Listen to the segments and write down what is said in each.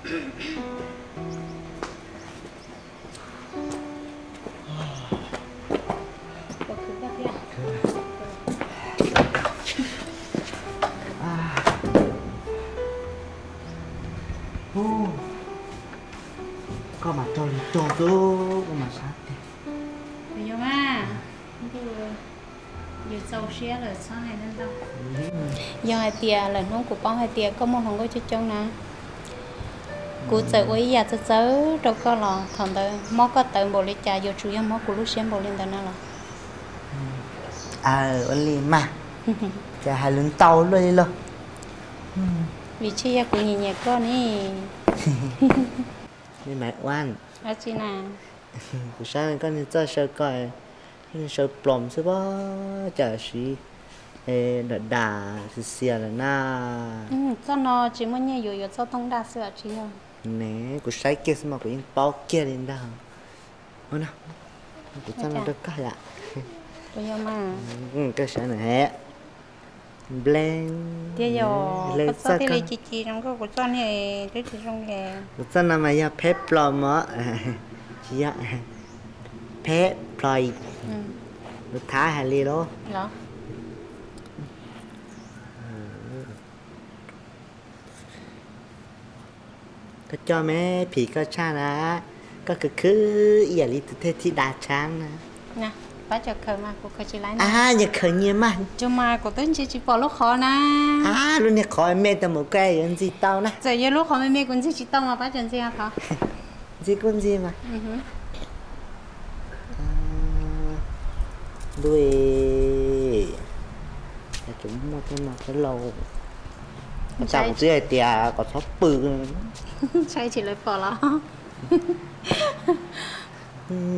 Koj mas rog li rog xwb, koj mas sab tiag. Yog mas, yus txaus siab lawm txhob hais ntau. Yog hais tias lawm hnub kuv paub hais tias koj muaj hluas nkauj coob coob na, kuv txawm ua ib yam txawv txawv rau koj los thaum ntawd mob koj tawv npaum li cas yuav tsum yog mob kuv lub siab npaum li ntawd na los? Aw, ua li mas, cas hais lus ntau luaj li lauj. Vim tsis yog kuv nyiam nyiam koj ne. Li Maiv Uab, dab tsi na? Kuv saib koj niag txoj saw ko, koj niag saw ploos xwb pob, cas siv dam dam xiav xiav lawm na. Txoj no tsis muaj nyiaj yuav, yuav txoj tooj daj xwb tsis yog? Ne, kuv saib kiag xwb mas kuv yeej paub kiag li ntag. Kuv txoj no rau koj yom. Koj saib na he. Npleeb. Tiag yog, koj txoj thiaj li ci ci zoo nkauj, kuv txoj niag twb tsis zoo li. Kuv txoj no mas yog pheb ploos mog, tsis yog, pheb ploos. Lus Thaib hais li lauj. Koj coj me phim koj tshaj na, koj khwv khwv ib yam li tus thej thib dav tshaj na. Pab tso khaws mas kuv khaws tsis laib na. Nyias khaws nyias mas. Tsuas mas kuv twb ntsia tsis pom lub qhov na. Lub niag qhov me tau mus koj yuav ntxig tau na. Txawm yog lub qhov me me kuv ntxig tsis tau mas pab tso ntxig thov. Ntxig kuj ntxig mas. Ntuj, tsuas muaj tej no thiab lauj. Tab kuv twb hais tias kom txhob pw. Saib tsis lawv pom los.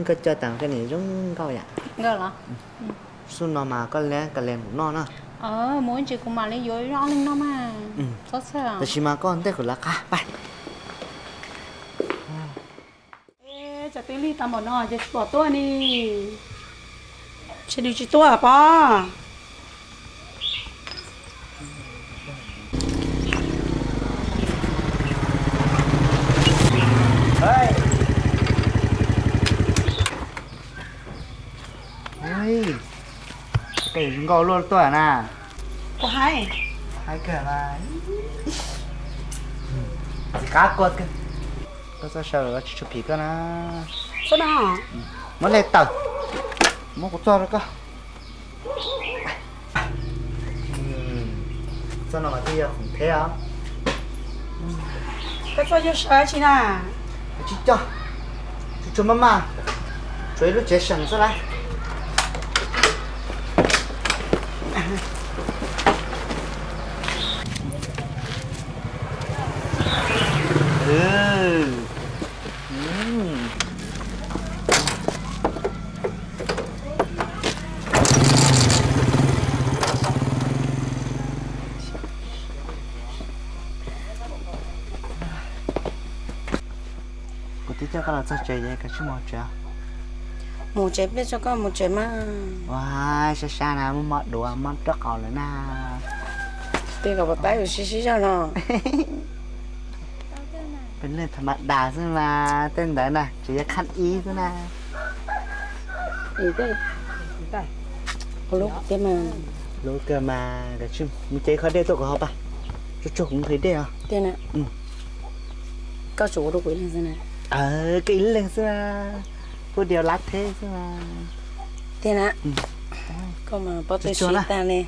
Koj coj tas koj niam zoo nkauj yam. Xub no mas koj lab ka le mus noj na. Mus ib ntsis kuv mam li yuav ob leeg noj mas. Tab sis mas koj ntej kuv lawv qab pab. Cas twb lig tag npaum no ces tsis pom tuaj ni. Tsis li tsis tuaj pob. Tes zoo nkauj luaj tuaj na. Kuv hais, hais kawg mas. Txiv qab kua kawg. Koj txoj saw tsis tshua phim koj na. Muab nej tawm, muab kuv txoj rau koj. Txoj no mas twb yog khoom theb os. Koj txoj yog saw tsi na? Tsis coj, tsuas tsuas maj maj, tsuas ib lub tsev seem xwb lawm. Kuv twb coj koj los txog tsev es koj tsis mus tsev? Mus tsev, pliag tso koj mus tsev mas. Ua, sab sab na, muaj mob duav mob rab qau lawm na. Tej kom pab tab ua sib sib zog no. Peb leeg tham ma das xwb mas, tej ntawd na tsuas yog khaj ib xwb na. Hlub kawg mas, mus cev qhov dej tuaj kom haus pab, tsuag tsuag kuv nqhis dej os. Koj tsuas ua rau kuv ib leeg xwb na? Koj ib leeg xwb, pub diav lab theb xwb na. Tiag na, koj mas pob tw sib tag li.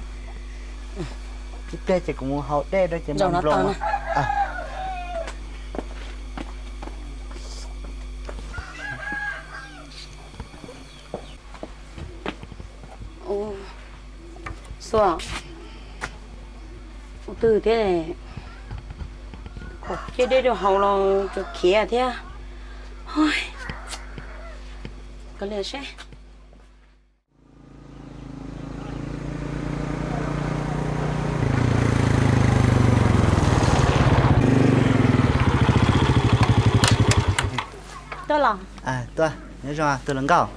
Ib pliag ces kuv mus haus dej rau ces mam nplo. Xua, ua twg thiab, cia dej rau haus los tsuas khiav thiab. Koj li seb. Tuaj los? Tuaj, nyob zoo tus hluas nkauj.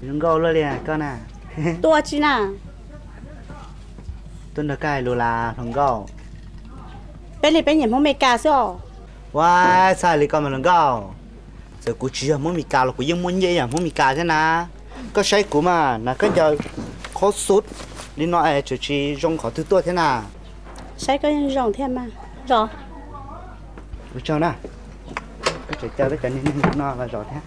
Zoo nkauj luaj li koj na. Tuaj tsi na? Tuaj nrog koj hais lus las hluas nkauj. Peb li peb nyiam Hmoob Mes Kas xwb os. Ua, txhob hais li ko mas hluas nkauj, txawm kuv tsis yog Hmoob Mes Kas los kuv yeej muaj nyiaj ib yam Hmoob Mes Kas thiab na. Koj saib kuv mas, hnav khaub ncaws qhov xub li no es tseem tsis zoo qhov twg tuaj thiab na. Saib koj yeej zoo thiab mas. Ua tsaug na, koj tseem caw peb cov niag neeg no los zov thiab.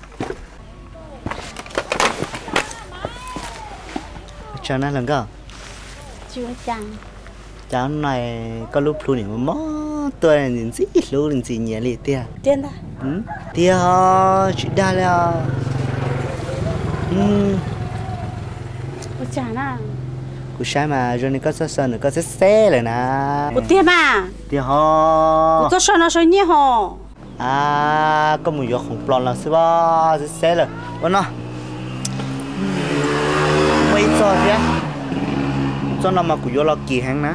Ua tsaug na hluas nkauj. Cas no koj lub plhu nim mob tuaj ntxim hlub ntxim nyiam li tiag. Tiag, tsis dag li os. Kuv saib mas zoo li koj txoj saw ntawm koj xeb xeb lawm na. Tiag ho. Kuv txoj saw no saw nyiaj ho. A, koj mus yuav khoom plos los xwb, xeb xeb lawm ua no. Muaj ib txoj thiab, txoj no mas kuv yuav los kim heev na.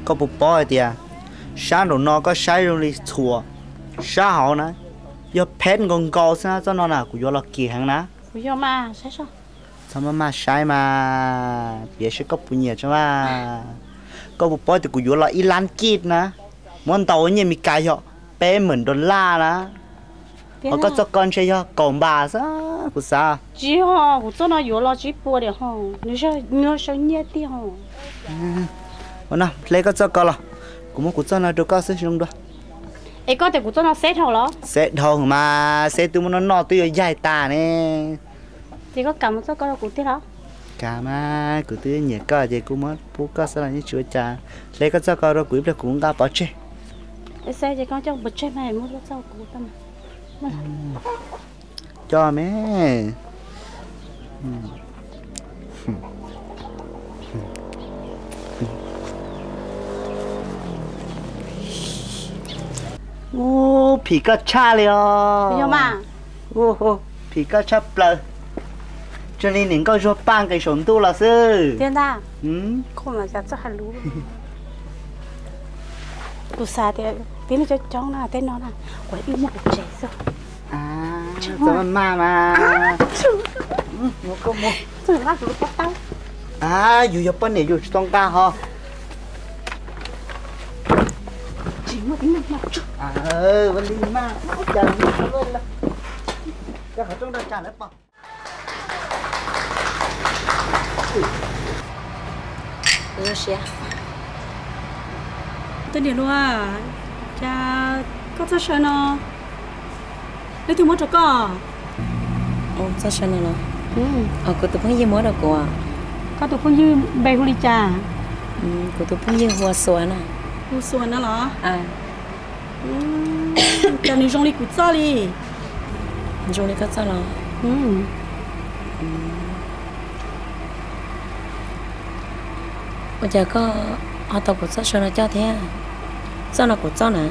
Koj puas paub hais tias sab nraum no koj saib zoo li txhuam, sab hauv na yog pheb nkaus nkaus xwb na, txoj no na kuv yuav los kim heev na. Txhob maj maj saib mas, piav seb koj puas nyiam tso mas. Koj puas paub tias kuv yuav los ib lab kij na, muab ntaus ua nyiaj Mes Kas yog peb meem dollar na. Ho koj txoj ko ntshe yog kaum npas xwb kuv xav. Tsis yog, kuv txoj no yuav los tsib puas diam ho, nws saw nyiaj tiag ho. Ua no, hle koj txoj ko los, kuv muab kuv txoj no rau koj xwb zoo dua. Es koj tias kuv txoj no xeb dhau los? Xeb dhau mas, xeb twb muab noj noj twb yuav yaig tas ne. Ces koj kam mus txoj ko rau kuv tiag los? Kam mas, kuv twb nyiam koj ces kuv muab pub koj xwb los yeej tsis ua cas. Hle koj txoj ko rau kuv ib pliag kuv nqa pov tseg. Xeb ces koj coj pov tseg mas muab koj txoj kuv. Coj me. Ub, phim koj tshaj li os. Phim koj tshaj plaws. Tsuas li niam nkauj zuag paj nqis saum ntuj los xwb. Kuv xav tias tib neeg coob coob na, tej no na, kuv ib muag kuv tsev xwb. Txawm maj mas. Yus yog poj niam yus tsis tau nqa ho. Ua li mas, cas lawv, cov qhov rooj nrog cas lawv pom. Tej niam hluas, cas koj txoj saw no leej twg muab rau koj? Txoj saw no los? Kuv tus phooj ywg muab rau kuv. Koj tus phooj ywg npe hu li cas? Kuv tus phooj ywg hu ua Xuas na. Hu Xuas no los? Cas nws zoo li kuv txoj li. Zoo li koj txoj los? Ua cas koj ho tau kuv txoj saw no coj thiab? Txoj no kuv txoj na.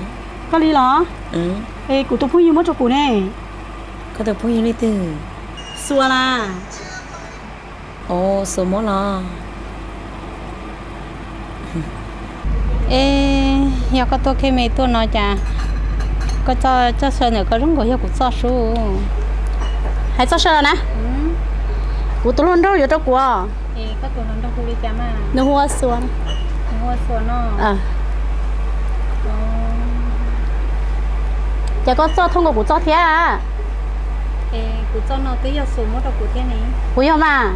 Koj li los? Es kuv tus phooj ywg muab rau kuv ne. Koj tus phooj ywg leej twg? Xuas las. Ov, Xuas muab los. Es yog koj tuaj khej me tuaj no cas koj txoj saw ntawm koj zoo nkaus yog kuv txoj sub. Hais txoj saw los na. Kuv tus hluas nraug yuav rau kuv. Nws hu ua Xuas. Ces koj txoj thooj nkaus kuv txoj thiab. Kuv yog mas.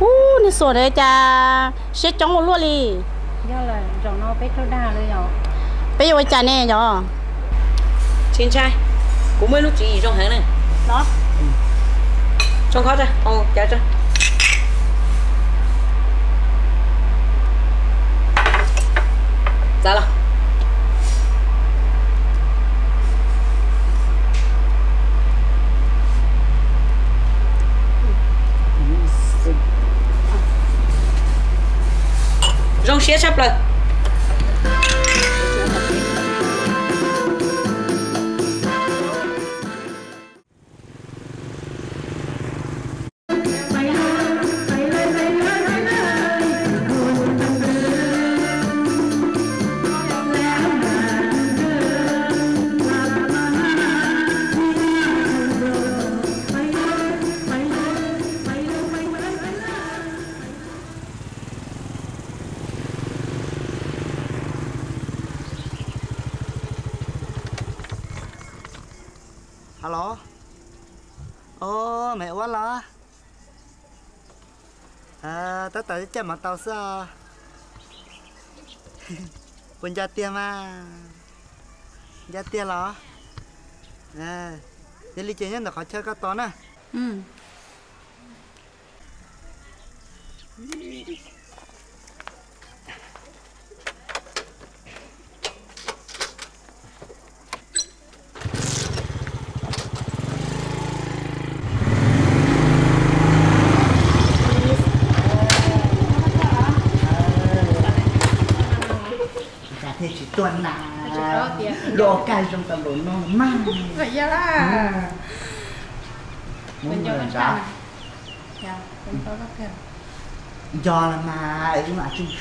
Ub, niag Xuas ntawd cas siab coob ua luaj li. Peb yuav ua cas ne yog? Tsis ntshai, kuv muaj ib lub tswv yim zoo heev na. Txav los. Zoo siab tshaj plaws. Los, o, me ua los, tab tom caj mov tau xwb os. Puas nco tiag mas? Nco tiag los? Yog li ces nyob ntawm qhov chaw koj tos na. Cas thiaj tsis tuaj na, lub ua kaj zoo tas npaum no mas. Nco los mas, ib mas tsis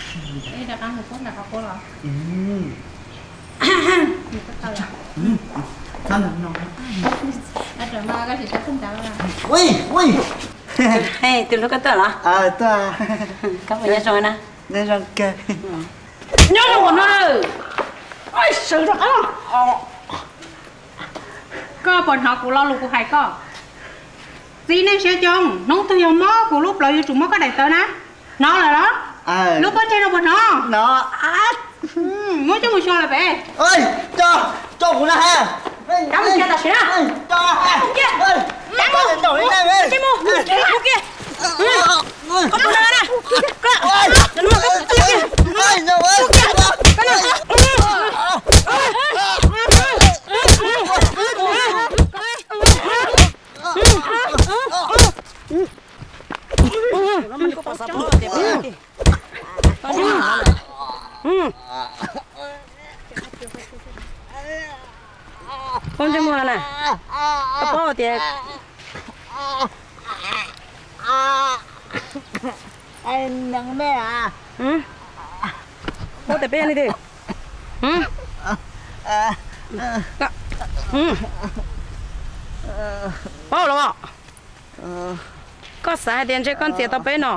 Tus hlub koj tuaj los? Koj puas nyob zoo na? Nyob zoo kawg. Nyob zoo no. Sawv rov qab. Koj puas hnov kuv lo lus kuv hais koj? Txiv neej siab coob, hnub twg yog mob kuv lub plawv yuav tsum mob koj daim tawv na. Hnov lawm los? Lub pob ntseg no puas hnov? Muab coj mus xyuas lawm pem. Coj kuv na ha. Coj mus xyuas tam sim na. Coj mus kiag. Mus kiag. Koj tus neeg na. Koj. Koj ntsej muag na, koj paub tias, paub tias peb yog leej twg? Paub los? Koj xav hais tias ntshe koj ntxias tau peb no?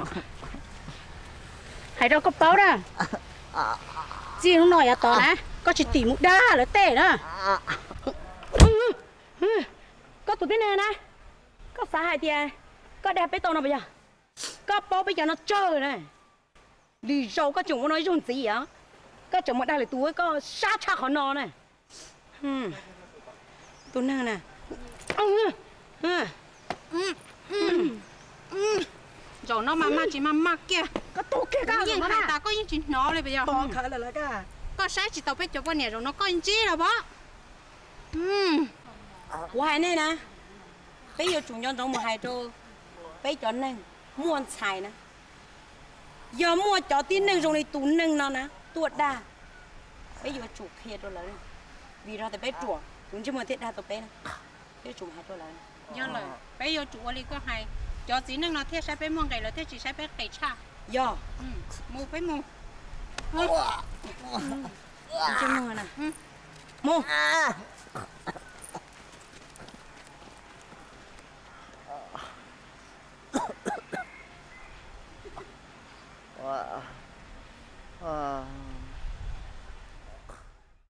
Hais rau koj paub na, txij hnub no yav tod na, koj tsis tim mus dag lawv tej na. Koj tus tib neeg na, koj xav hais tias koj dag peb tau no puas yog? Koj paub peb cov no tsawg na. Lwm zaus koj tseem ua no ib zaug ntxiv os, koj tseem mus dag lwm tus, koj sab tshaj qhov no na. Tus neeg na. Zaum no mas maj tsis maj maj kiag. Yeej hais tas koj yeej tsis hnov li puas yog? Koj saib tsis taus peb cov poj niam zaum no koj ntsib los pom. Kuv hais nej na, peb yuav tsum nco ntsoov mus hais rau peb cov neeg muaj ntxhais na. Yog muaj cov tib neeg zoo li tus neeg no na tuaj dag, peb yuav tsum qhia rau lawv, vim rau tias peb ruam tus ntsej muag thiaj dag tau peb na. Peb yuav tsum mus hais rau lawv. Yog lawm, peb yuav tsum ua li koj hais, cov txiv neej no thiaj saib peb muaj nqis, lawv thiaj tsis saib peb qis tshaj. Yog. Mus peb mus. Ntsej muag na. Mus.